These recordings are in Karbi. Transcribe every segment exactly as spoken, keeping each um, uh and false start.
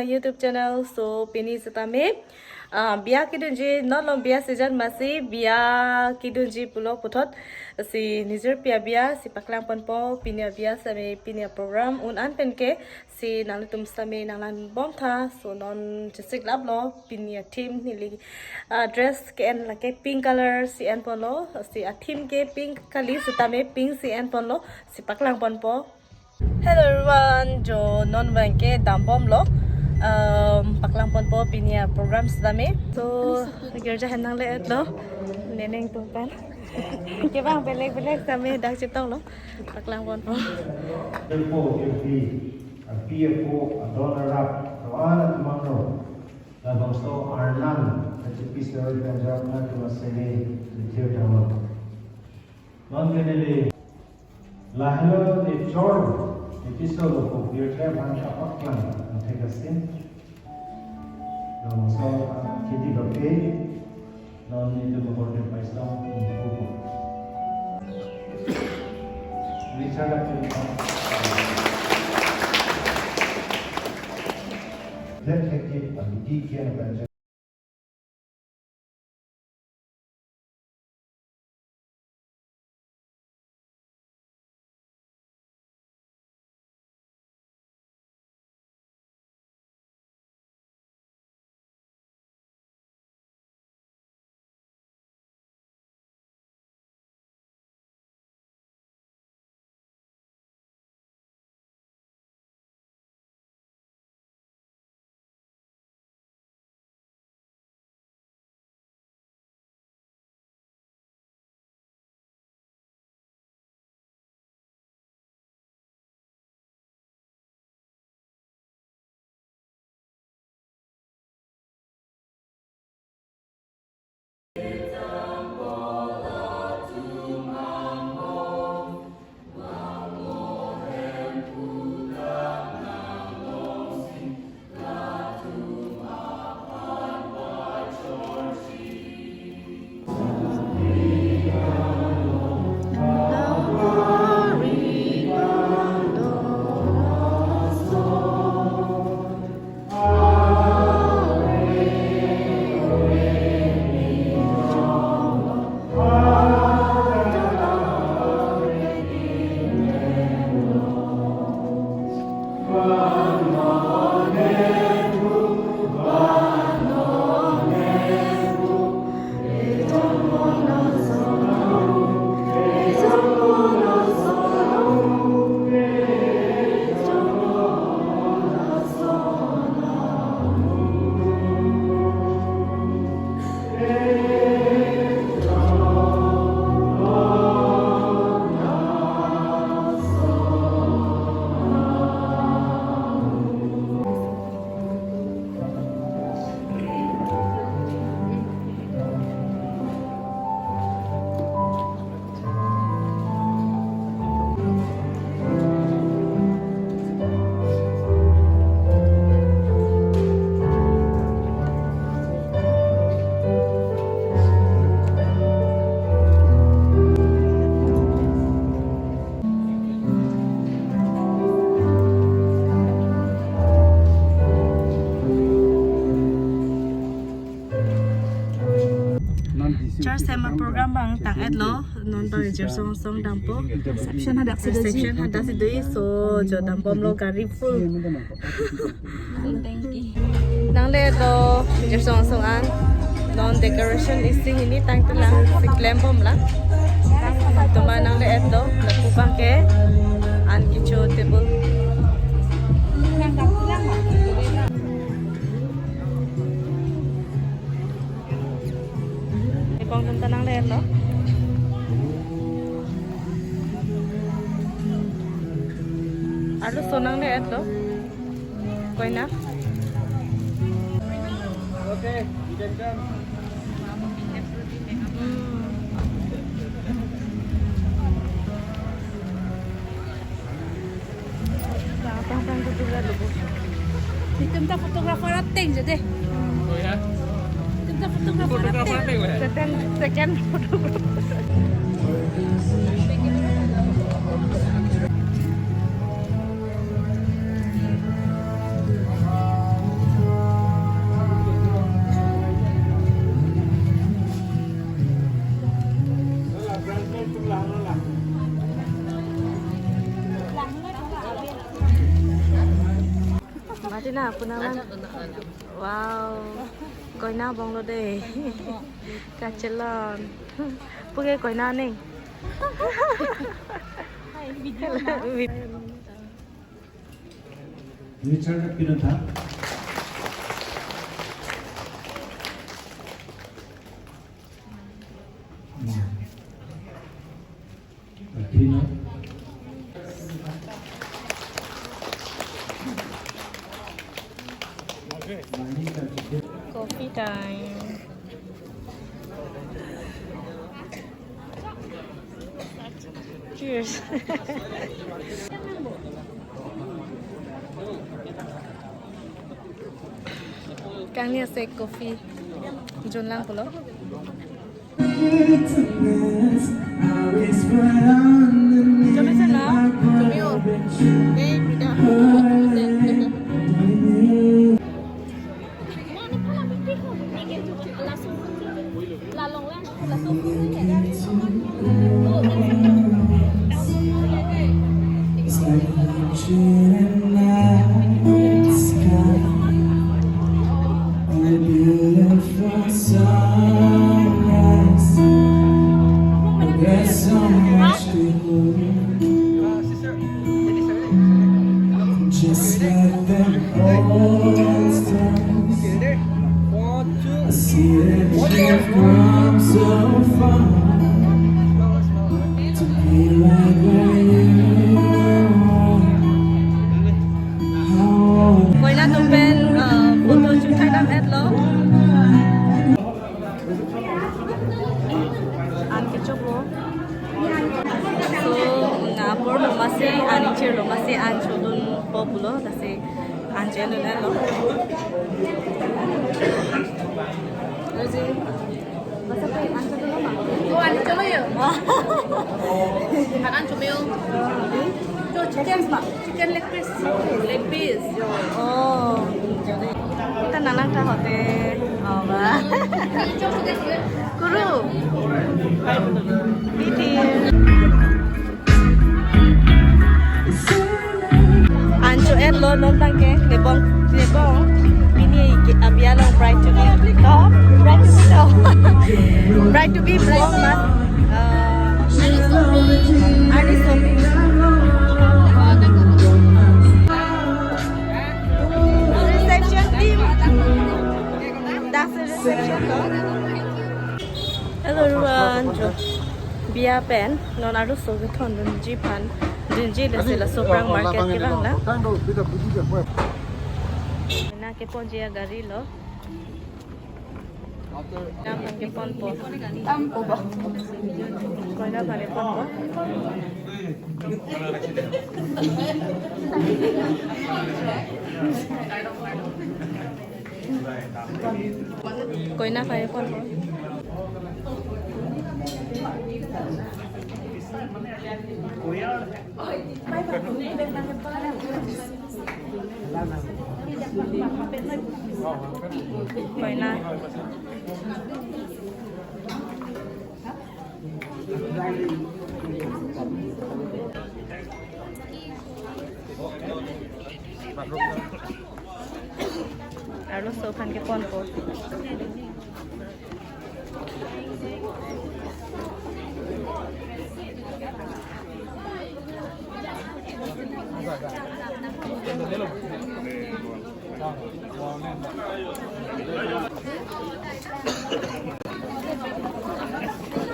YouTube channel. So pini setame, ah, biya kedunji, non long biya season masi biya kedunji pulo puthot si nijirpi abiya si paklang ponpo. Pini abiya setame, pini aprogram un-an penke si nanglitum setame nanglang bom tha. So non chesik laplo, pini atheme neli, ah, dress ke-en lake pink color si en ponlo, si atheme ke pink kali setame pink si en ponlo, si paklang ponpo. Hello everyone, jo non abangke dambomlo, um, paklang ponpo pini aprogram setame. So girja ahem nangle-etlo, neneng tungkan. Kevang belek belek setame dak chetonglo, paklang ponpo. Apo, api, apo, adon arap, doan atmangno, labangso arnam, kachipi seri kanjak na tumasene, litir tanglo. Non ke neli, lahelo ne chor, episode of Birthe Bhang kapaklang, anthekasin. Labangso, ah, kidi bape, non nelitum korte paisong, ibu. Richard Apin. Let hekti abidi kian banjir. Church ahem aprogram abang tang-etlo, non abang jirso angsong dampo. Reception hadak si doji. Reception hadak si doji, so jo dambomlo, gari full. Nangle-etlo jirso angsong an, non decoration isi hini tangtelang, si klembomlang. Tuma nangle-etlo, lapu abangke an kecho table. Ipong tum ta nangle-etlo. Arloso nangle-etlo. Koina. Okay, you can come. Hmm. Tang, tang, tang, tang, tang, tang. Itum ta photographer ateng je deh. Oh ya? Itum ta photographer ateng. Photographer ateng, weh. Second, second photographer. Apuna lang. Wow. Koina bonglo de. Kachelon. Puke koina ning. Richard Pinotha. Pinot. Coffee time. Cheers. Kangni ase coffee. Junlang pulo. Chome se na? Chome o. Dei, Frida. It's like a night sky, a beautiful sunrise. But there's so much to do. Just let them all stars. I see that you've come so far to be right where you are. Koina atum pen, uh, photo shoot thakdam-etlo. An kechopo. So, na apor lo masi, an inchir lo masi, an chodunpo pulo, lasi an chelun-etlo. Lasi, masa pe an chodunlo ma? Oh, an chome o. An, an chome o. Cho chicken ma? Chicken leg piece. Leg piece. Oh. Kita nanang ta hote. Oh, ba. Kuru. Biti. An cho-etlo non tangke. Nebong, nebong. Pini ke abi along bride to be. To, bride to be to. Bride to be, bride to be. Uh, Ani Somi. Reception team. Das reception lo. Hello everyone. Jo. Biya pen non arloso kethondunji aphan dunji, lasi laso aphrang market kevang lang. Na keponji agari lo. Dam aphan keponpo. Dampo ba. Koina aphan keponpo. Koina aphan keponpo. Koina. Arloso aphan keponpo.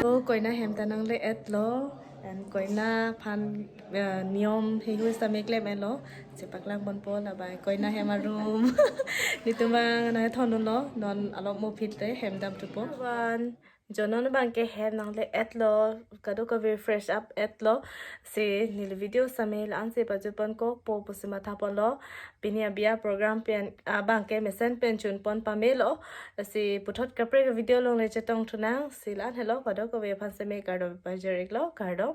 So, koina hem ta nangle-etlo, and koina aphan, eh, niyom heihui sitame klem-etlo. Chepaklangponpo, labai koina hem arum. Netum abang nangthondunlo, non along mo phit te hem damthupo. Wan, jo non abangke hem nangle-etlo, kadokave fresh up-etlo. Si neli video sitame la-ansi pajutponkokpo pusi mathaponlo. Pini abiya program pen, ah, abangke mesen pen chunpon pamelo. Si puthot kaprek video along le chetongthunang. Si la-an helo, kadokave aphan sitame kardom pajir-iklo, kardom.